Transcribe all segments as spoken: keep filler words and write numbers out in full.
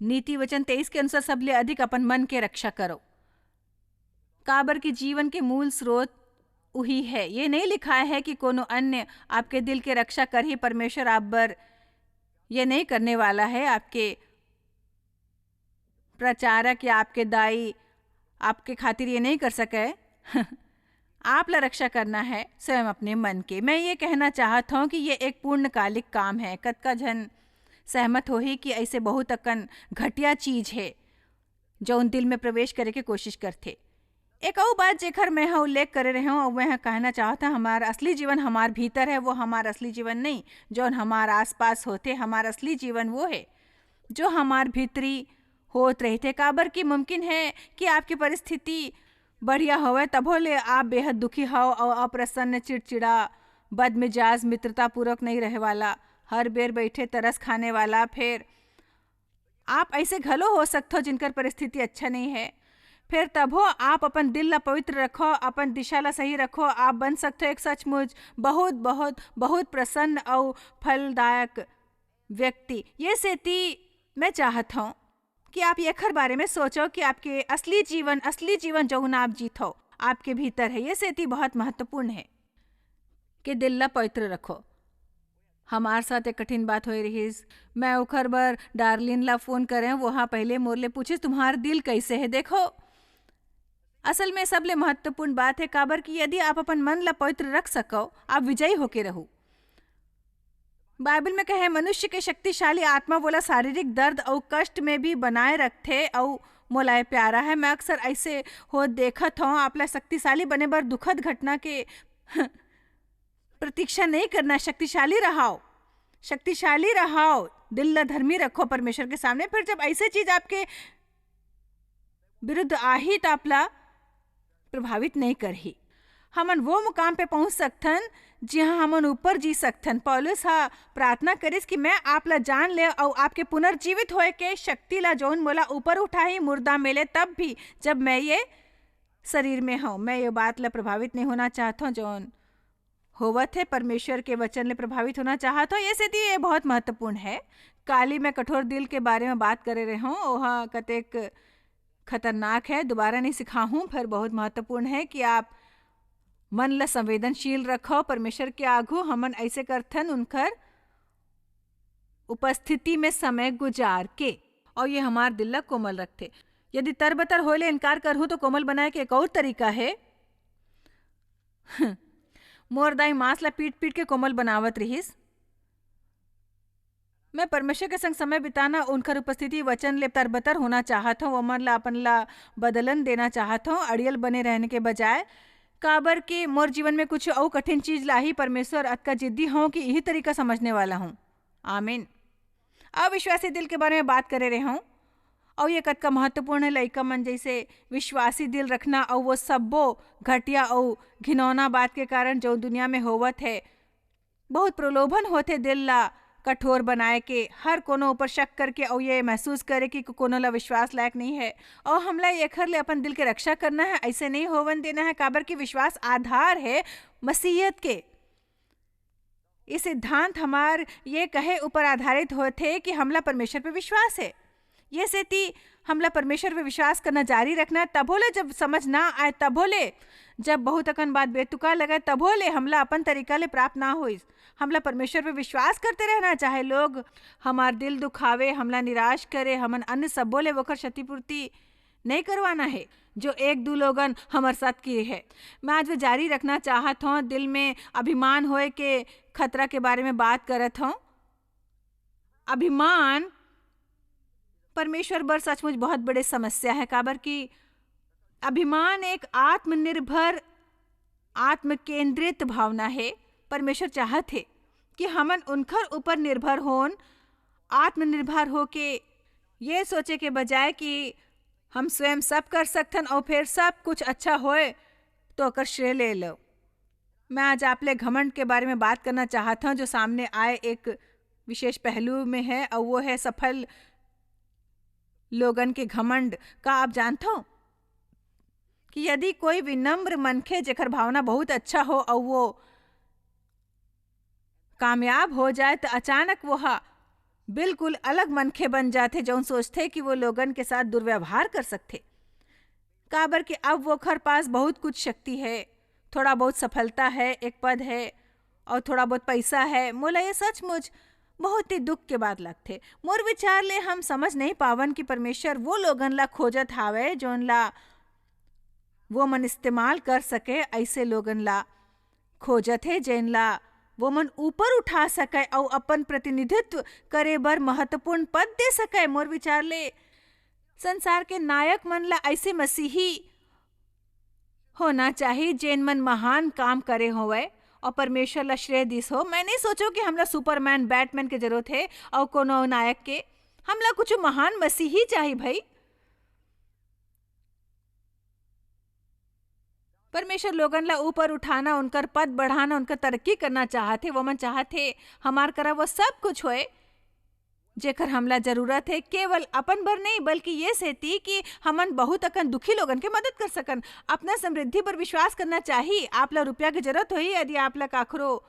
नीति वचन तेईस के अनुसार सबले अधिक अपन मन के रक्षा करो, काबर कि जीवन के मूल स्रोत उही है। ये नहीं लिखाय है कि कोनो अन्य आपके दिल के रक्षा करही। परमेश्वर आप बर ये नहीं करने वाला है। आपके प्रचारक या आपके दाई आपके खातिर ये नहीं कर सके। आप ला रक्षा करना है स्वयं अपने मन के। मैं ये कहना चाहत हूँ कि ये एक पूर्णकालिक काम है। कतका झन सहमत होही कि ऐसे बहुत अकन घटिया चीज है, जौन दिल में प्रवेश करे के कोशिश करथे। एक अउ बात, जेकर मैं ह उल्लेख करे रहे हूँ, अउ मैं ह कहना चाहत हूँ, हमार असली जीवन हमार भीतर है, वो हमार असली जीवन नहीं, जौन हमार आसपास होथे। हमार असली जीवन वो है, जो हमार भीतरी होत रहिथे। काबर कि मुमकिन है कि आपके परिस्थिति बढ़िया होवय, तभो ले आप बेहद दुखी हव अउ अप्रसन्न, चिड़चिड़ा, बदमिजाज, मित्रतापूर्वक नहीं रहे वाला, हर बेर बैठे तरस खाने वाला। फेर आप ऐसे घलो हो सकथो जिनकर परिस्थिति अच्छा नहीं है। फेर तभो आप अपन दिल ला पवित्र रखो, अपन दिशा ला सही रखो। आप बन सकथो एक सचमुच बहुत, बहुत, बहुत प्रसन्न अउ फलदायक व्यक्ति। ये सेती मैं चाहत हूँ कि आप एखर बारे में सोचो कि आपके असली जीवन, असली जीवन जौन आप जीत हो, आपके भीतर है। ये सेती बहुत महत्वपूर्ण है कि दिल ला पवित्र रखो। हमार साथ एक कठिन बात होए रहिस। मैं ओखर बर डार्लिन ला फोन करें, वो हा पहले मोर ले पूछिस, "तुम्हार दिल कैसे है?" देखो, असल में सबले महत्वपूर्ण बात है, काबर कि यदि आप अपन मन ला पवित्र रख सको, आप विजयी होके रहू। बाइबल में कहे, "मनुष्य के शक्तिशाली आत्मा वोला शारीरिक दर्द अउ कष्ट में भी बनाए रखथे अउ मोला ये प्यारा है।" मैं अक्सर ऐसे हो देखत हूँ, आप ला शक्तिशाली बने बर दुखद घटना के प्रतीक्षा नहीं करना। शक्तिशाली रहाओ, शक्तिशाली रहाओ, दिल ला धर्मी रखो परमेश्वर के सामने। फिर जब ऐसे चीज आपके विरुद्ध आही, तो आप ला प्रभावित नहीं करही। हमन वो मुकाम पे पहुंच सकथन, जिहां हमन ऊपर जी सकथन। पौलुस हा प्रार्थना करिस कि, "मैं आप ला जान ले अउ आपके पुनर्जीवित होए के शक्ति ला, जौन मोला ऊपर उठाही मुर्दा में ले, तब भी जब मैं ये शरीर में हूँ।" मैं ये बात ला प्रभावित नहीं होना चाहत हूँ, जौन होवत है, परमेश्वर के वचन ले प्रभावित होना चाहत हो, ये सेती ये बहुत महत्वपूर्ण है। काली मैं कठोर दिल के बारे में बात करे रहे हूँ, ओहा कतेक खतरनाक है, दोबारा नहीं सिखाहूँ, पर बहुत महत्वपूर्ण है कि आप मन ला संवेदनशील रखो परमेश्वर के आघू। हमन ऐसे करथन उनकर उपस्थिति में समय गुजार के, और ये हमार दिल ला कोमल रखथे। यदि तरबतर होए ले इनकार करहूँ, तो कोमल बनाए के एक और तरीका है। मोर दाई मांस ला पीट-पीट के कोमल बनावत रिहिस। मैं परमेश्वर के संग समय बिताना, उनकर उपस्थिति, वचन ले तरबतर होना चाहत हूँ, ओमन ला अपन ला बदलन देना चाहत हूँ, अड़ियल बने रहने के बजाय। काबर कि मोर जीवन में कुछ अउ कठिन चीज लाही। परमेश्वर अतका जिद्दी हूँ कि यही तरीका समझने वाला हूँ। आमीन। अविश्वासी दिल के बारे में बात करे रहे हूँ, अउ ये कतका महत्वपूर्ण है, लइका मन जैसे विश्वासी दिल रखना, अउ वो सब्बो घटिया अउ घिनौना बात के कारण जो दुनिया में होवत है। बहुत प्रलोभन होथे दिल ला कठोर बनाए के, हर कोनो ऊपर शक करके, अउ ये महसूस करे कि कोनो ला विश्वास लायक नहीं है। अउ हमला एखर ले अपन दिल के रक्षा करना है, ऐसे नहीं होवन देना है, काबर कि विश्वास आधार है मसीहत के। ये सिद्धांत हमार ये कहे ऊपर आधारित होथे कि हमला परमेश्वर पे विश्वास है। ये सेती हमला परमेश्वर पे विश्वास करना जारी रखना, तभो ले जब समझ ना आए, तभो ले जब बहुत अकन बात बेतुका लगे, तभो ले हमला अपन तरीका ले प्राप्त ना होइस। हमला परमेश्वर पे विश्वास करते रहना, चाहे लोग हमार दिल दुखावे, हमला निराश करे, हमन अन्य सब्बो ले वोकर क्षतिपूर्ति नहीं करवाना है, जो एक दू लोगन हमर साथ किए है। मैं आज वो जारी रखना चाहत हूँ। दिल में अभिमान होए के खतरा के बारे में बात करत हूँ। अभिमान परमेश्वर बर सचमुच बहुत बड़े समस्या है, काबर कि अभिमान एक आत्मनिर्भर, आत्म केंद्रित भावना है। परमेश्वर चाहत है कि हमन उनकर ऊपर निर्भर होन, आत्मनिर्भर होके ये सोचे के बजाय कि हम स्वयं सब कर सकथन और फिर सब कुछ अच्छा होए तो ओकर श्रेय ले लो। मैं आज आप ले घमंड के बारे में बात करना चाहत हूँ, जो सामने आए एक विशेष पहलू में है, और वो है सफल लोगन के घमंड। का आप जानत हो कि यदि कोई विनम्र मनखे, जेकर भावना बहुत अच्छा हो, और वो कामयाब हो जाए, तो अचानक वो हा बिल्कुल अलग मनखे बन जाथे, जौन सोचथे कि वो लोगन के साथ दुर्व्यवहार कर सकथे, काबर कि अब वोखर पास बहुत कुछ शक्ति है, थोड़ा बहुत सफलता है, एक पद है और थोड़ा बहुत पैसा है। मोला ये सचमुच बहुत ही दुख के बात लगथे। मोर विचार ले हम समझ नहीं पावन कि परमेश्वर वो लोगन ला खोजत हावय, जौन ला वो मन इस्तेमाल कर सके, ऐसे लोगन ला खोजत हे, जेन ला वो मन ऊपर उठा सके अउ अपन प्रतिनिधित्व करे बर महत्वपूर्ण पद दे सके। मोर विचार ले संसार के नायक मन ला ऐसे मसीही होना चाहिए, जेन मन महान काम करे होवय और परमेश्वर ला श्रेय दिस हो। मैं नहीं सोचो कि हमला सुपरमैन, बैटमैन के जरूरत है और कोनो नायक के। हमला कुछ महान मसीही चाहिए भाई। परमेश्वर लोगन ला ऊपर उठाना, उनकर पद बढ़ाना, उनकर तरक्की करना चाहत हे। वो मन चाहत हे हमार करा वो सब कुछ होए, जेकर हमला जरूरत हे, केवल अपन बर नहीं, बल्कि ये सेती कि हमन बहुत अकन दुखी लोगन के मदद कर सकन। अपना समृद्धि पर विश्वास करना चाहिए। आप ला रुपया के जरूरत होही, यदि आप ला काखरो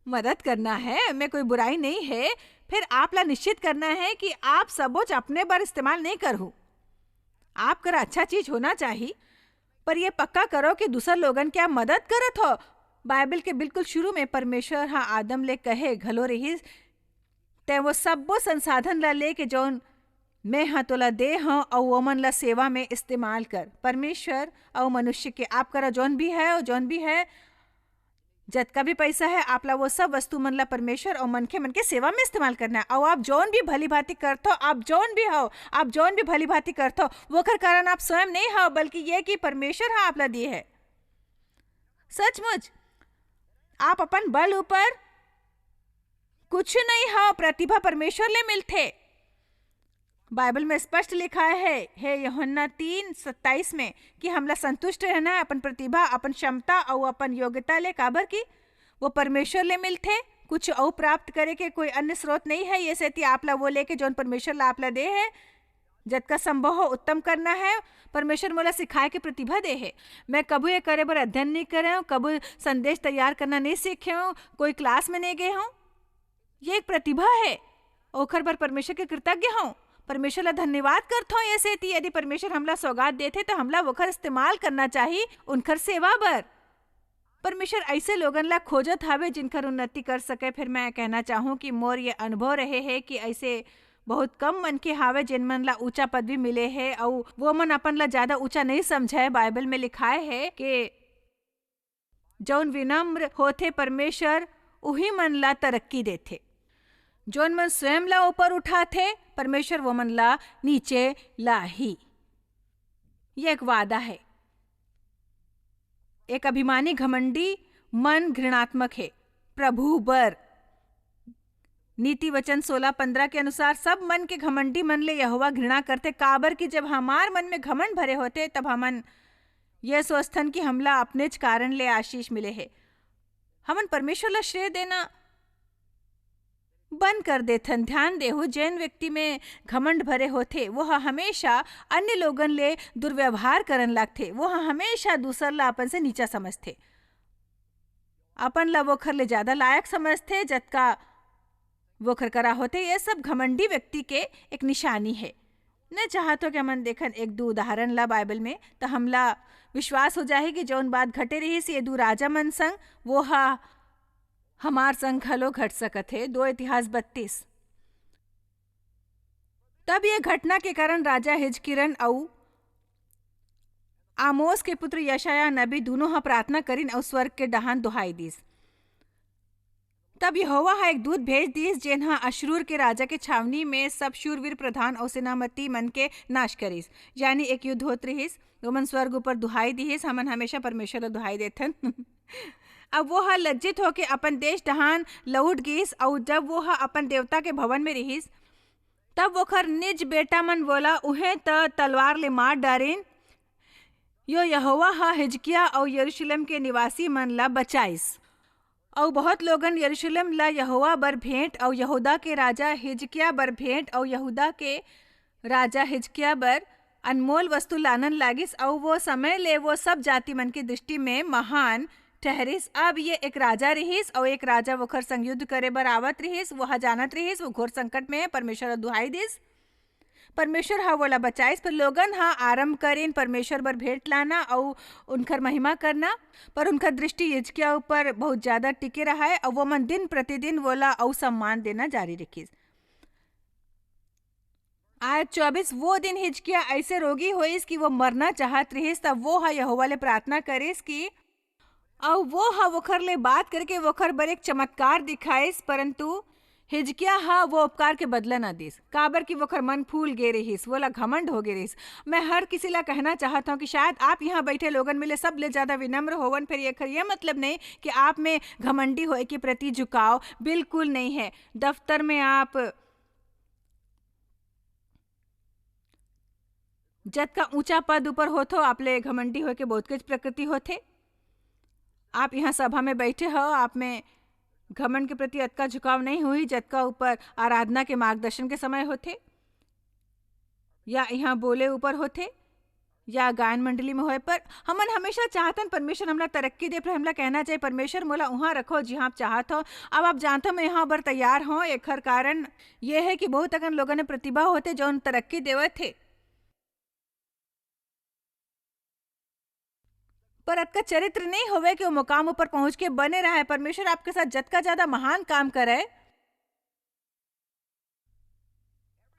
मदद करना है, मैं कोई बुराई नहीं है, फिर आप ला निश्चित करना है कि आप सबोच अपने बर इस्तेमाल नहीं करहू। आप करा अच्छा चीज होना चाहिए, पर ये पक्का करो कि दूसर लोगन के आप मदद करत हो। बाइबल के बिल्कुल शुरू में परमेश्वर हा आदम ले कहे घलो रहिस, "तैं वो सब्बो संसाधन ला लेके जौन मैं हा तोला दे हूँ, अउ ओमन ला सेवा में इस्तेमाल कर।" परमेश्वर अउ मनुष्य के आप करा जौन भी है, और जौन भी है, जतका भी पैसा है, आप ला वो सब वस्तु मन ला परमेश्वर अउ मनखे मन के सेवा में इस्तेमाल करना है। अउ आप जौन भी भली भांति करथो, आप जौन भी हो, आप जौन भी भली भांति करथो, वोकर कारण आप स्वयं नहीं हो, बल्कि ये कि परमेश्वर हा आप ला दिए है। सचमुच, आप अपन बल ऊपर कुछ नहीं हो, प्रतिभा परमेश्वर ले मिलथे। बाइबल में स्पष्ट लिखा है, हे यूहन्ना तीन सत्ताईस में, कि हमला संतुष्ट रहना है अपन प्रतिभा, अपन क्षमता अउ अपन योग्यता ले, काबर कि वो परमेश्वर ले मिलथे। कुछ अउ प्राप्त करे के कोई अन्य स्रोत नहीं है। ये सेती आप ला वो लेके जौन परमेश्वर ला आप ला दे है, जतका संभव हो उत्तम करना है। परमेश्वर मोला सिखाए के प्रतिभा दे है। मैं कभू ये करे बर अध्ययन नहीं करे हूँ, कभू संदेश तैयार करना नहीं सीखे हूँ, कोई क्लास में नहीं गए हूँ। ये एक प्रतिभा है, ओखर बर परमेश्वर के कृतज्ञ हूँ। परमेश्वर ला धन्यवाद करथौं। ये सेती यदि परमेश्वर हमला सौगात देथे, तो हमला ओखर इस्तेमाल करना चाहिए उनकर सेवा बर। परमेश्वर ऐसे लोगन ला खोजत हावे, जिनकर उन्नति कर सके। फिर मैं कहना चाहूँ कि मोर ये अनुभव रहे है कि ऐसे बहुत कम मनखे हावे, जिन मन ला ऊंचा पदवी मिले है, अउ वो मन अपन ला ज्यादा ऊंचा नहीं समझे। बाइबल में लिखाए है कि जौन विनम्र होथे, परमेश्वर उही मन ला तरक्की देथे। जौन मन स्वयं ला ऊपर उठाथे, परमेश्वर वो मन ला नीचे लाही। ये एक वादा है। एक अभिमानी घमंडी मन घृणात्मक है। प्रभु बर नीति वचन सोलह पन्द्रह के अनुसार सब मन के घमंडी मन ले यहोवा घृणा करथे, काबर कि जब हमार मन में घमंड भरे होथे, तब हमन ये सोचथन कि हमला अपनेच कारण ले आशीष मिले हे। हमन परमेश्वर ला श्रेय देना बंद कर देथन। ध्यान देहू, जेन व्यक्ति में घमंड भरे होथे, वो ह हमेशा अन्य लोगन ले दुर्व्यवहार करन लागथे। वो ह हमेशा दूसर ला अपन से नीचा समझथे, अपन ला वोखर ले ज्यादा लायक समझथे, जतका वोखर करा होथे। ये सब घमंडी व्यक्ति के एक निशानी है। मैं चाहत हो कि हमन देखन एक दू उदाहरण ला बाइबल में, त हमला विश्वास हो जाही कि जौन बात घटे रहिस ये दू राजा मन संग, वो हा हमार संग घलो घट सकत हे। दो इतिहास बत्तीस। तब ये घटना के कारण राजा हिजकिरन अऊ आमोस के पुत्र यशायाह नबी दूनों ह प्रार्थना करिन अऊ स्वर्ग के डहान दुहाई दीस। तब यहोवा ह एक दूत भेज दीस, जेन ह अशरूर के राजा के छावनी में सब शूरवीर प्रधान अऊ सेनापति मन के नाश करिस। यानी एक युद्ध होत रिहिस, ओमन स्वर्ग ऊपर दुहाई दिहिस, हमन हमेशा परमेश्वर ला दुहाई देथन। अब वो ह लज्जित होके अपन देश डहान लौट गिस, अऊ जब वो ह अपन देवता के भवन में रिहिस, तब ओखर निज बेटा मन वोला उहें त तलवार ले मार डारिन। यो यहोवा ह हिजकिया अऊ यरूशलेम के निवासी मन ला बचाइस। अऊ बहुत लोगन यरूशलेम ला यहोवा बर भेंट अऊ यहूदा के राजा हिजकिया बर भेंट अऊ यहूदा के राजा हिजकिया बर अनमोल वस्तु लानन लागिस, अऊ वो समय ले वो सब जाति मन के दृष्टि में महान ठहरिस। अब ये एक राजा रिहिस, अउ एक राजा ओखर संग युद्ध करे बर आवत रिहिस। वो ह जानत रिहिस, वो घोर संकट में हे, परमेश्वर ल दुहाई दिस। परमेश्वर ह वोला बचाइस, पर लोगन ह आरंभ करिन परमेश्वर बर भेंट लाना अउ उनकर महिमा करना। पर उनकर दृष्टि हिजकिया ऊपर बहुत ज्यादा टिके रहय, अउ वो मन दिन प्रतिदिन वोला अउ सम्मान देना जारी रखिस। आयत चौबीस, वो दिन हिजकिया ऐसे रोगी होइस कि वो मरना चाहत रिहिस, तब वो ह यहोवा ले प्रार्थना करिस कि, अउ वो ह वोखर ले बात करके वोखर बर एक चमत्कार दिखाइस, परंतु हिजकिया ह वो उपकार के बदला न दिस, काबर कि वोखर मन फूल गे रिहिस, वोला घमंड हो गे रिहिस। मैं हर किसी ला कहना चाहत हूँ कि शायद आप यहाँ बैठे लोगन में ले सबले ज्यादा विनम्र होवन, फिर एखर ये मतलब नहीं कि आप में घमंडी होए के प्रति झुकाव बिल्कुल नहीं है। दफ्तर में आप जतका ऊंचा पद ऊपर होथो, आप ले घमंडी होए के बहुत कुछ प्रकृति होथे। आप यहाँ सभा में बैठे हो, आप में घमंड के प्रति अतका झुकाव नहीं हुई, जतका ऊपर आराधना के मार्गदर्शन के समय होथे, या यहाँ बोले ऊपर होथे, या गायन मंडली में होए। पर हमन हमेशा चाहतन परमेश्वर हमला तरक्की दे, पर हमला कहना चाहिए, "परमेश्वर, मोला उहाँ रखो, जिहाँ आप चाहत हो।" अब आप जानत हो, मैं यहाँ बर तैयार हों, एखर कारण ये है कि बहुत अकन लोगन में प्रतिभा होथे, जौन तरक्की देवत हे, पर अतका चरित्र नहीं होवे कि वो मुकाम ऊपर पहुंच के बने रहे। परमेश्वर आपके साथ जतका ज्यादा महान काम करे,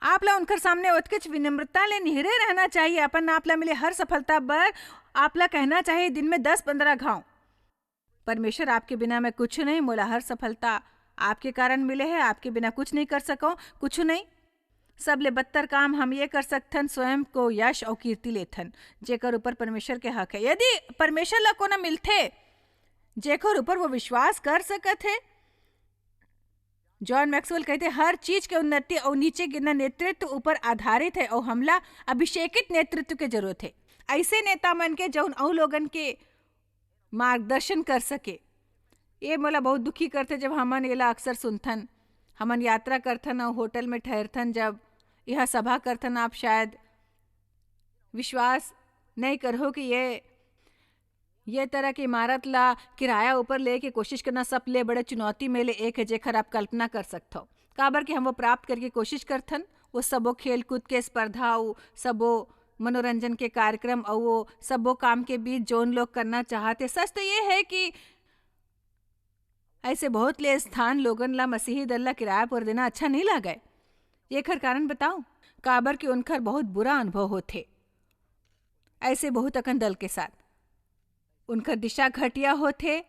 आप ला उनकर सामने ओतकेच विनम्रता ले निहरे रहना चाहिए। अपन आप ला मिले हर सफलता बर आप ला कहना चाहिए, दिन में दस पंद्रह घाव, "परमेश्वर, आपके बिना मैं कुछ नहीं, मोला हर सफलता आपके कारण मिले है, आपके बिना कुछ नहीं कर सको, कुछ नहीं। सबले बदतर काम हम ये कर सकथन, स्वयं को यश और कीर्ति लेथन, जेकर ऊपर परमेश्वर के हक है।" यदि परमेश्वर ला कोनो मिलथे, जेकर ऊपर वो विश्वास कर सकत है, जॉन मैक्सवेल कहते, "हर चीज के उन्नति और नीचे गिरना नेतृत्व ऊपर आधारित है, और हमला अभिषेकित नेतृत्व के जरूरत है, ऐसे नेता मन के, जौन अउ लोगन के मार्गदर्शन कर सके।" ये मोला बहुत दुखी करथे, जब हमन एला अक्सर सुनथन। हमन यात्रा करथन अउ होटल में ठहरथन, जब यह सभा करथन, आप शायद विश्वास नहीं करहो कि ये, ये तरह के इमारत ला किराया ऊपर ले के कोशिश करना सबले बड़े चुनौती में ले एक है, जेकर आप कल्पना कर सकथो। काबर कि हम वो प्राप्त करके कोशिश करथन, वो सबो खेल कूद के स्पर्धा, वो सबो मनोरंजन के कार्यक्रम, और वो सबो काम के बीच जौन लोग करना चाहते। सच तो ये है कि ऐसे बहुत ले स्थान लोगन ला मसीही दल ला किराया पर देना अच्छा नहीं लागे। एखर कारण बताओ, काबर कि उनकर बहुत बुरा अनुभव होथे ऐसे बहुत अकन दल के साथ। उनकर दिशा घटिया होथे,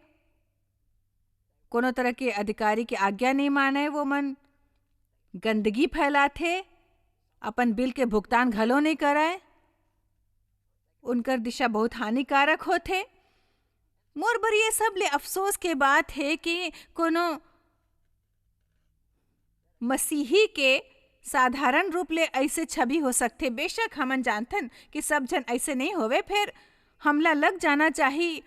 कोनो तरह के अधिकारी के आज्ञा नहीं माने, वो मन गंदगी फैलाथे, अपन बिल के भुगतान घलो नहीं करय, उनकर दिशा बहुत हानिकारक होथे। मोर बर ये सब ले अफसोस के बात हे कि कोनो मसीही के साधारण रूप ले ऐसे छवि हो सकथे। बेशक हमन जानथन कि सब झन ऐसे नहीं होवे, फेर हमला लग जाना चाही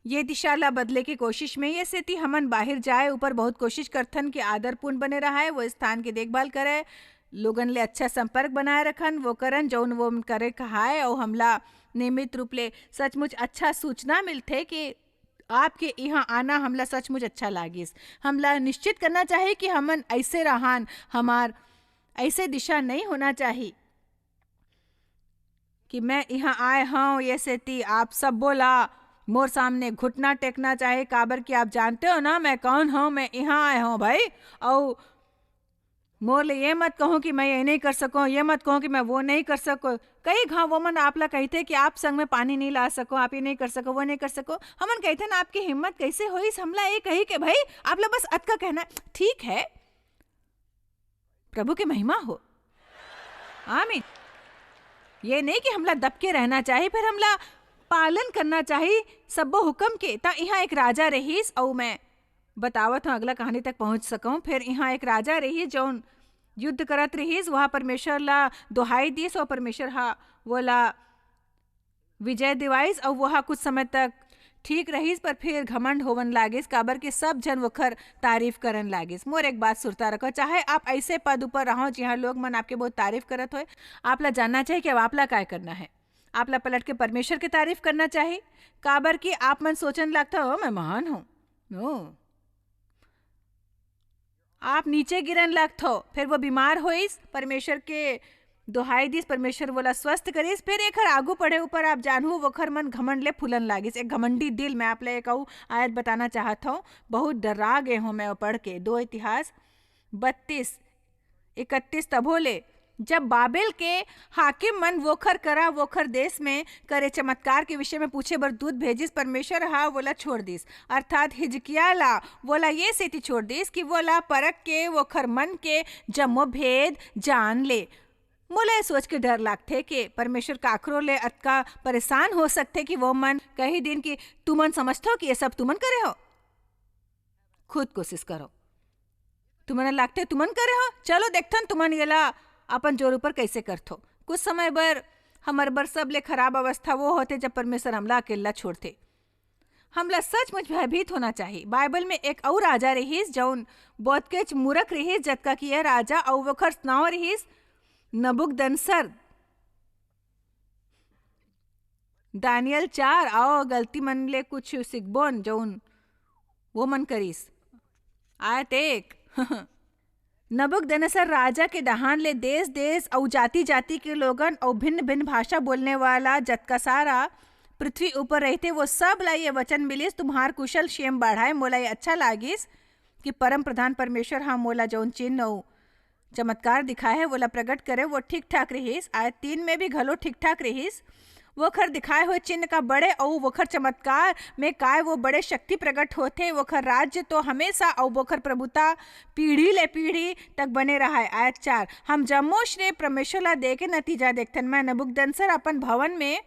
ये दिशा ला बदले के कोशिश में। ये सेती हमन बाहिर जाए ऊपर बहुत कोशिश करथन कि आदरपूर्ण बने रहाए, वो स्थान के देखभाल करे, लोगन ले अच्छा संपर्क बनाए रखन, वो करन जौन वो करे कहाए, और हमला नियमित रूप ले सचमुच अच्छा सूचना मिलथे कि आपके यहाँ आना हमला सचमुच अच्छा लागिस। हमला निश्चित करना चाही कि हमन ऐसे रहन, हमार ऐसे दिशा नहीं होना चाही कि मैं यहाँ आए हूँ, ये सेती आप सब बोला मोर सामने घुटना टेकना चाहे, काबर कि आप जानते हो ना मैं कौन हूँ। मैं यहाँ आए हूँ भाई, और मोर ले ये मत कहो कि मैं ये नहीं कर सकूँ, ये मत कहो कि मैं वो नहीं कर सकूँ। कई घाव वो मन आप ला कहते कि आप संग में पानी नहीं ला सको, आप ये नहीं कर सको, वो नहीं कर सको। हमन कहते ना, आपकी हिम्मत कैसे होइस हमला ये कही कि भाई आप ला बस अतका कहना है। ठीक है, प्रभु की महिमा हो। आमीन। ये नहीं कि हमला दबके रहना चाहिए, फिर हमला पालन करना चाहिए सब्बो हुक्म के। ता यहाँ एक राजा रहीस, अऊ मैं बतावत हूँ, अगला कहानी तक पहुँच सकूँ। फिर यहाँ एक राजा रहीस, जौन युद्ध करत रहीस, वह परमेश्वर ला दोहाई दीस, और परमेश्वर हा वोला विजय दिवाइस, अऊ वह कुछ समय तक ठीक रहीस, पर फिर घमंड होवन लागिस, काबर के सब झन वोकर तारीफ करन लागिस। मोर एक बात सुरता रखो, चाहे आप ऐसे पद ऊपर रहो, जिहाँ लोग मन आपके बहुत तारीफ करत होए, आप ला जानना चाहिए कि अब आप ला काय करना है। आप ला पलट के परमेश्वर के तारीफ करना चाही, काबर कि आप मन सोचन लागथव, "ओ, मैं महान हूँ।" ओ, आप नीचे गिरन लागथव। फिर वो बीमार होइस, परमेश्वर के दोहाई दिस, परमेश्वर वोला स्वस्थ करिस। फिर एखर आगू पढ़े ऊपर आप जानहू, वोखर मन घमंड ले फूलन लागिस। एक घमंडी दिल, मैं आप ला एक अऊ आयत बताना चाहत हूँ, बहुत डरा गे हूँ मैं वो पढ़ के। दो इतिहास बत्तीस इकतीस। तभो ले जब बाबेल के हाकिम मन वोखर करा, वोखर देश में करे चमत्कार के विषय में पूछे बर दूत भेजिस, परमेश्वर हा वोला छोड़ दिस, अर्थात हिजकिया ला वोला ये सेती छोड़ दिस कि वोला परख के वोखर मन के जम्मो भेद जान ले। मोला ये सोच के डर लागथे कि परमेश्वर काकरो ले अतका परेशान हो सकथे कि वो मन कही दिन कि तुमन समझथो कि ये सब तुमन करे हो। खुद कोशिश करो, तुमन लागथे तुमन करे हो, चलो देखथन तुमन येला अपन जोर ऊपर कैसे करथो। कुछ समय बर हमर बर सबले खराब अवस्था वो होथे जब परमेश्वर हमला अकेला छोड़थे। हमला सचमुच भयभीत होना चाही। बाइबल में एक अऊ राजा रहिस, जौन बहुतकेच मूरख रहिस, जतका कि यह राजा अऊ वोखर नाव रहिस नबुकदनसर। दानियल चार, आओ गलती मन ले कुछ सिखबोन, जौन वो मन करिस। आयत एक। नबुकदनसर राजा के डहान ले देश-देश अऊ जाति-जाति के लोगन अऊ भिन्न-भिन्न भाषा बोलने वाला जतका सारा पृथ्वी ऊपर रहिथे, वो सब ला ये वचन मिलिस, "तुम्हार कुशल क्षेम बाढ़ाए।" मोला ये अच्छा लागिस कि परम प्रधान परमेश्वर ह मोला जौन चिन्ह अऊ चमत्कार दिखाए हे, वोला प्रकट करे, वो ठीक ठाक रहिस। आयत तीन में भी घलो ठीक ठाक रहिस। वोखर दिखाए हुए चिन्ह का बड़े अऊ वोखर चमत्कार में काय वो बड़े शक्ति प्रकट होथे, वोखर राज्य तो हमेशा अऊ वोखर प्रभुता पीढ़ी ले पीढ़ी तक बने रहाय। आयत चार, हम जम्मो श्रेय परमेश्वर ला दे के नतीजा देखथन। मैं नबुकदनसर अपन भवन में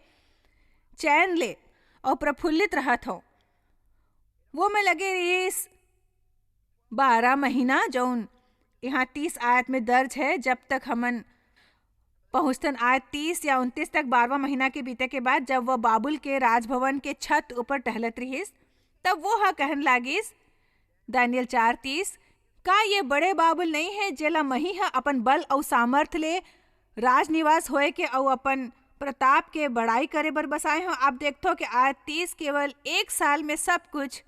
चैन ले अऊ प्रफुल्लित रहत हूँ। वो में लगे रहिस बारह महीना, जौन यहाँ तीस आयत में दर्ज है, जब तक हमन पहुँचथन आयत तीस या उनतीस तक, बारहवाँ महीना के बीते के बाद, जब वह बाबुल के राजभवन के छत ऊपर टहलत रहिस, तब वो ह कहन लागिस, दानियल चार तीस, "का ये बड़े बाबुल नहीं है, जेला मही ह अपन बल अऊ सामर्थ ले राजनिवास होए के अऊ अपन प्रताप के बड़ाई करे बर बसाए हूँ?" आप देखथो कि आयत तीस, केवल एक साल में सब कुछ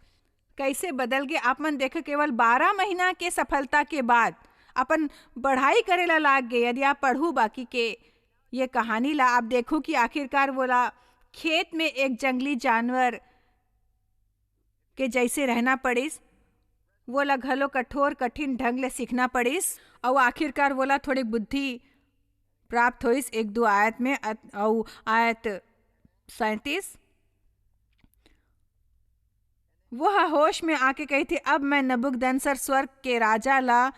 कैसे बदल गे। आप मन देखो, केवल बारह महीना के सफलता के बाद अपन बढ़ाई करे ला लाग गे। यदि आप पढ़ू बाकी के ये कहानी ला, आप देखू कि आखिरकार वोला खेत में एक जंगली जानवर के जैसे रहना पड़िस, वोला घलो कठोर कठिन ढंग ले सीखना पड़िस, अऊ आखिरकार वोला थोड़ी बुद्धि प्राप्त होइस एक दो आयत में, अत-, अऊ आयत सैंतीस, वो ह होश में आके कहिथे, "अब मैं नबुकदनसर स्वर्ग के राजा ला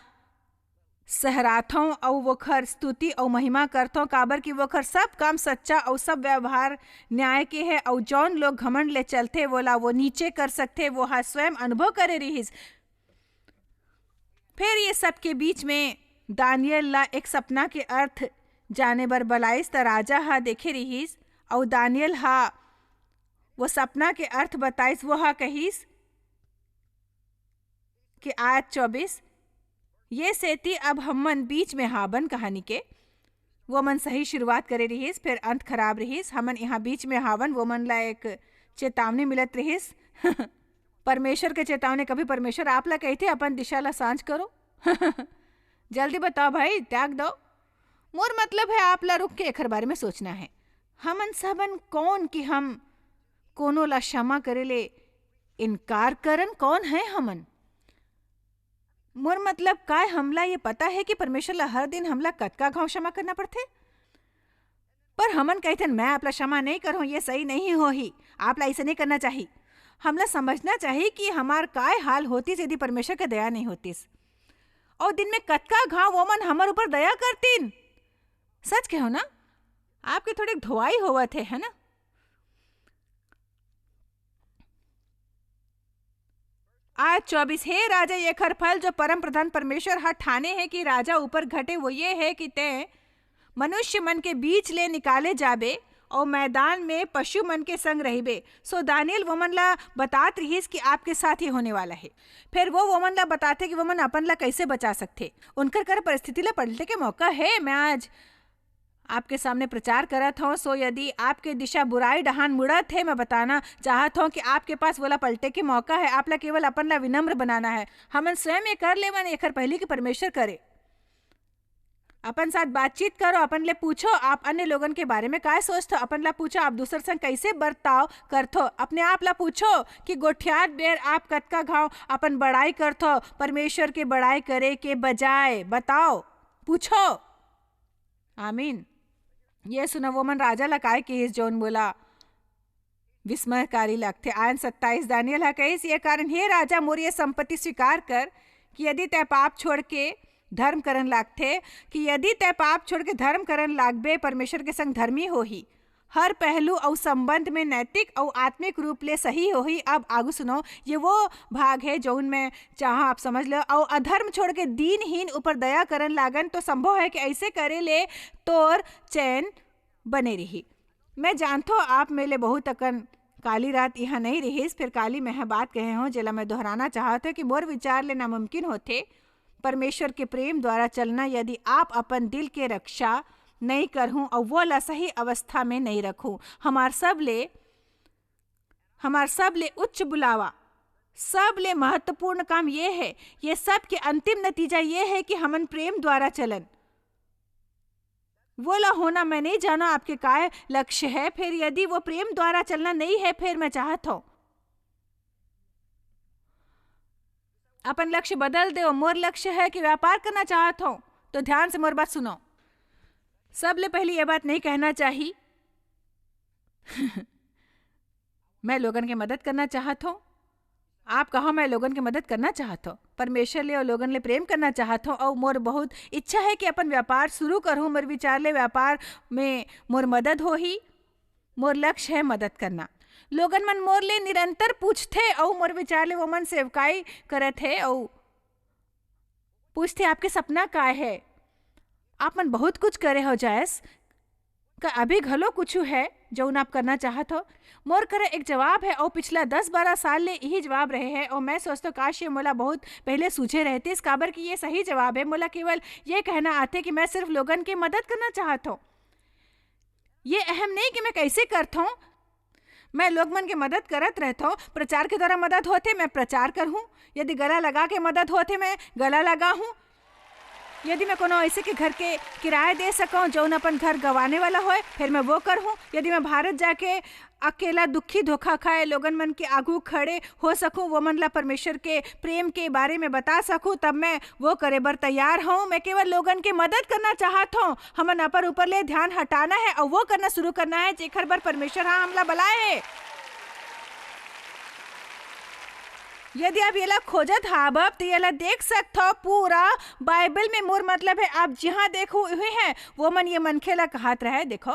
सहराथों अऊ वोखर स्तुति अऊ महिमा करथों, काबर कि वोखर सब काम सच्चा अऊ सब व्यवहार न्याय के है, अऊ जौन लोग घमंड ले चलथे, वोला वो नीचे कर सकथे, वो ह स्वयं अनुभव करे रिहिस।" फिर ये सब के बीच में दानियल ला एक सपना के अर्थ जाने बर बलाइस, त राजा ह देखे रिहिस, अऊ दानियल ह वो सपना के अर्थ बताइस। वो ह कहिस कि आयत चौबीस, "ये सेती अब हमन बीच में हाबन कहानी के।" वो मन सही शुरुआत करे रिहिस, फिर अंत खराब रिहिस। हमन यहाँ बीच में हावन, वो मन ला एक चेतावनी मिलत रिहिस। परमेश्वर के चेतावनी, कभी परमेश्वर आप ला कहिथे, "अपन दिशा ला सांच करो।" जल्दी बताओ भाई, त्याग दो। मोर मतलब है, आप ला रुक के एखर बारे में सोचना है। हमन सबन कौन कि हम कोनो ला क्षमा करे ले इनकार करन? कौन है हमन? मोर मतलब, काय हमला ये पता है कि परमेश्वर ला हर दिन हमला कतका घाव क्षमा करना पड़थे? पर हमन कहिथन, "मैं आप ला क्षमा नहीं करहूं, ये सही नहीं होही, आप ला ऐसे नहीं करना चाही।" हमला समझना चाही कि हमार काय हाल होतिस यदि परमेश्वर के दया नहीं होतिस। और दिन में कतका घाव वो मन हमर ऊपर दया करतीन। सच कहो ना, आपके थोड़ी धोवाई होवत है, है ना? आयत चौबीस, "हे राजा, एखर फल जो परम प्रधान परमेश्वर ह ठाने हे कि राजा ऊपर घटे, वो ये हे कि तैं मनुष्य मन के बीच ले निकाले जाबे और मैदान में पशु मन के संग रहिबे।" सो दानियल वो मन ला बतात रिहिस कि आपके साथ ये होने वाला है। फिर वो वो मन ला बताथे कि वो मन अपन ला कैसे बचा सकथे। उनकर कर परिस्थिति ला पलटे के मौका है। मैं आज आपके सामने प्रचार करत हौं। सो यदि आपके दिशा बुराई डहान मुड़त हे, मैं बताना चाहत हौं कि आपके पास वोला पलटे के मौका हे। आप ला केवल अपन ला विनम्र बनाना हे। हमन स्वयं ये कर लेवन, एखर पहिली के परमेश्वर करे। अपन साथ बातचीत करो, अपन ले पूछो, आप अन्य लोगन के बारे में काय सोचथो, अपन ला पूछो, आप दूसर संग कैसे बर्ताव करथो। अपने आप ला पूछो कि गोठियात बेर आप कतका घाव अपन बड़ाई करथो, परमेश्वर के बड़ाई करे के बजाय। बताओ, पूछो। आमीन। ये सुनो, वो मन राजा ला काय किहिस, जौन मोला विस्मयकारी लगथे। आयन सत्ताईस, दानियल ह कहिस, "ये कारण, हे राजा, मोर ये संपत्ति स्वीकार कर कि यदि तै पाप छोड़ के धर्म करन लागथे, कि यदि तै पाप छोड़ के धर्म करन लागबे, परमेश्वर के संग धर्मी होही। हर पहलू अउ संबंध में नैतिक अउ आत्मिक रूप ले सही होही।" अब आगू सुनो, ये वो भाग है जौन मैं चाहा आप समझ लो। "अउ अधर्म छोड़ के दीनहीन ऊपर दया करन लागन, तो संभव है कि ऐसे करे ले तोर चैन बने रही।" मैं जानथो, आप में ले बहुत अकन काली रात इहाँ नहीं रहिस, फिर काली मैं ह बात कहे हूँ, जेला मैं दोहराना चाहत हूँ कि मोर विचार ले नामुमकिन होथे परमेश्वर के प्रेम द्वारा चलना, यदि आप अपन दिल के रक्षा नहीं करहूँ और वो ला सही अवस्था में नहीं रखूँ। हमार सब ले, हमार सब ले उच्च बुलावा, सब ले महत्वपूर्ण काम ये है, ये सब के अंतिम नतीजा ये है कि हमन प्रेम द्वारा चलन। वो ला होना मैं नहीं जाना आपके काय लक्ष्य है, फिर यदि वो प्रेम द्वारा चलना नहीं है, फिर मैं चाहत हूँ अपन लक्ष्य बदल दे। मोर लक्ष्य है कि व्यापार करना चाहत हूँ, तो ध्यान से मोर बात सुनो। सबले पहले ये बात नहीं कहना चाहिए। मैं लोगन के मदद करना चाहत हूँ। आप कहो, "मैं लोगन के मदद करना चाहत हूँ, परमेश्वर ले और लोगन ले प्रेम करना चाहत हूँ, और मोर बहुत इच्छा है कि अपन व्यापार शुरू करूँ, मोर विचार ले व्यापार में मोर मदद होही।" मोर लक्ष्य है मदद करना। लोगन मन मोर ले निरंतर पूछथे, और मोर विचार ले वो मन सेवकाई करत हे, और पूछथे, "आपके सपना काय है? आप मन बहुत कुछ करे हो, जॉयस। का अभी घलो कुछ है, जौन आप करना चाहत हो?" मोर करा एक जवाब है, और पिछला दस बारह साल ले यही जवाब रहे है, और मैं सोचतो, काश, ये मोला बहुत पहले सूझे रहतीस, काबर कि ये सही जवाब है। मोला केवल ये कहना आथे कि मैं सिर्फ लोगन के मदद करना चाहत हूँ। ये अहम नहीं कि मैं कैसे करत हूँ। मैं लोग मन के मदद करत रहत हूँ। प्रचार के द्वारा मदद होथे, मैं प्रचार करहूँ। यदि गला लगा के मदद होथे, मैं गला लगाहूँ। यदि मैं कोनो ऐसे के घर के किराया दे सकूँ, जौन अपन घर गंवाने वाला होय, फिर मैं वो करहूँ। यदि मैं भारत जाके अकेला दुखी धोखा खाए लोगन मन के आगू खड़े हो सकूँ, वो मन ला परमेश्वर के प्रेम के बारे में बता सकूँ, तब मैं वो करे बर तैयार हूँ। मैं केवल लोगन के मदद करना चाहत हूँ। हमन अपन ऊपर ले ध्यान हटाना है और वो करना शुरू करना है, जेकर बर परमेश्वर हा हमला बलाए है। यदि आप येला खोजत हावव, तो येला देख सकथव, पूरा बाइबल में। मोर मतलब है, आप जिहाँ देखो, उही है। वो मन ये मनखे ला कहत रहे, "देखो,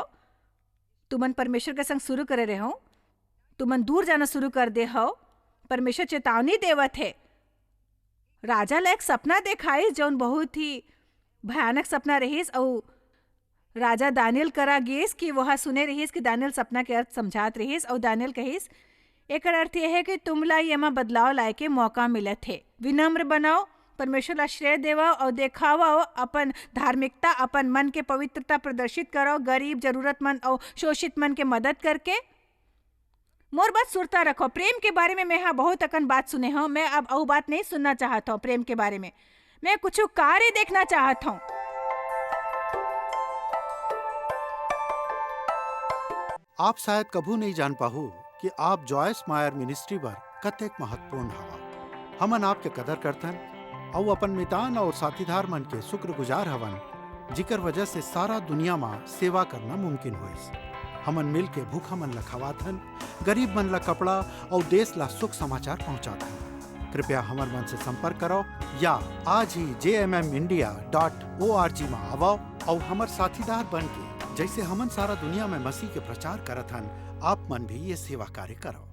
तुमन परमेश्वर के संग शुरू करे रहे हो, तुमन दूर जाना शुरू कर दे हो।" परमेश्वर चेतावनी देवत है। राजा ला एक सपना देखाइस, जौन बहुत ही भयानक सपना रहिस, अउ राजा दानियल करा गेस कि वह सुने रहिस कि दानियल सपना के अर्थ समझात रहिस, अउ दानियल कहिस, "एकर अर्थ यह है कि तुमला येमा बदलाव लाए के मौका मिलत हे। विनम्र बनाओ, परमेश्वर ला श्रेय देवव अउ देखावव अपन धार्मिकता, अपन मन के पवित्रता प्रदर्शित करव, गरीब, जरूरतमंद अउ शोषित मन के मदद करके।" मोर बात सुरता रखो, प्रेम के बारे में मैं हा बहुत अकन बात सुने हूँ, मैं अब अउ बात नहीं सुनना चाहत हूँ प्रेम के बारे में। मैं कुछ कार्य देखना चाहत हूँ। आप शायद कभू नहीं जान पाहू कि आप जॉयस मायर मिनिस्ट्री बर कतेक महत्वपूर्ण हवा। हमन आपके कदर करथन अउ अपन मितान और साथीदार मन के शुक्रगुजार हवन, जिकर वजह से सारा दुनिया मा सेवा करना मुमकिन होइस। हमन मिल के भूखा मन ला खवाथन, गरीब मन ला कपड़ा और देश ला सुख समाचार पहुंचाथन। कृपया हमर मन से संपर्क करो या आज ही J M M India dot O R G मा आवो और हमर साथीदार बन के, जैसे हमन सारा दुनिया में मसीह के प्रचार करत हन, आप मन भी ये सेवा कार्य करो।